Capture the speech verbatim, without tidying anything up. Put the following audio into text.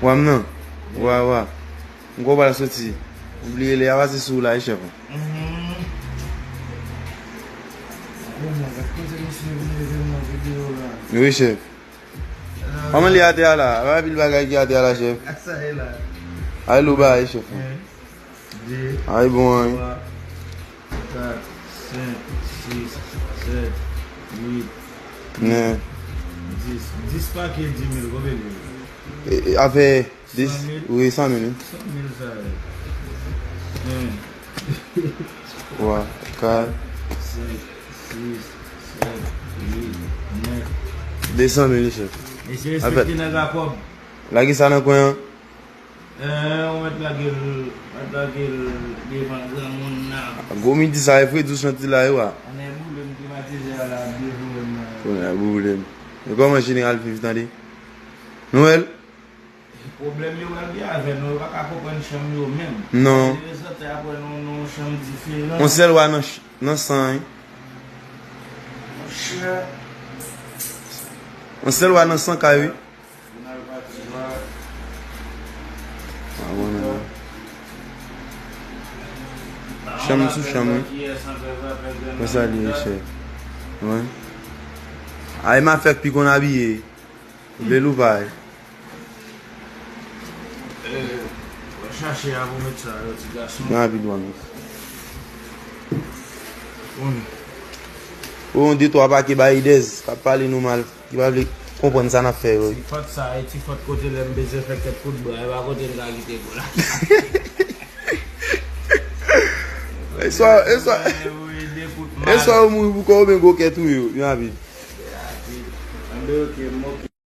Wa m nan. Wa, wa. M kwè w pral soti. Ou bliye lè a pase sou ou la, wi, chèf. Wi, chèf. Kòman li atè a la? Pa pil bagay ki atè a la, chèf. Ay, lou bagay, chèf. Ay, bon, wi. Kat, senk, sis, sèt, uit, nèf, dis. Dis pake di mil, konbyen li ye? E, e, afè dis, wi, san mil, wi. San mil sa ye. Twa, kat, senk, sis, sèt, uit, nèf. De san mil, chèf. Mesye, respekte nèg a kòb. Lage sa nan kwen an. Eh, ou mèt lage l, mèt lage l devan granmoun nan. Gwo midi sa, e fredi w santi la, wi, wa. Ann e boule m, klimatize a la ap devoure m nan. Kounye a boule m. Men kòman jeneral viv, tande? Nou wè l? Pwoblèm yo pral gen avè nou, yo pa ka konprann chanm yo menm. Non. Yo santi apre nou, nou chanm diferan. On sèl wa nan ch-, nan san, wi. Monchè. On sèl wa nan san kay, wi. Jounal pati jwa. Ah, bon, non. Chanm sou chanm, wi. Konsa li ye, chèf. Wi. Ay, m a fèk pi konn abiye. Vle loupay. Eh, w ap chache a pou met sa yo, ti gason. Nan rapid, wan. Bon. Bon, de twa pake bay dèz, k ap pale nou mal. Ki pa vle konprann sa n ap fè yo. Ti fòt sa, e ti fòt kote lè m bezwen fè kèk kout bra, e pa kote m ka kite pou la. E swa, e swa, e swa yo mouri pou kò oubyen gwo kè touye yo, yo ap viv. Anben, ok, m ok.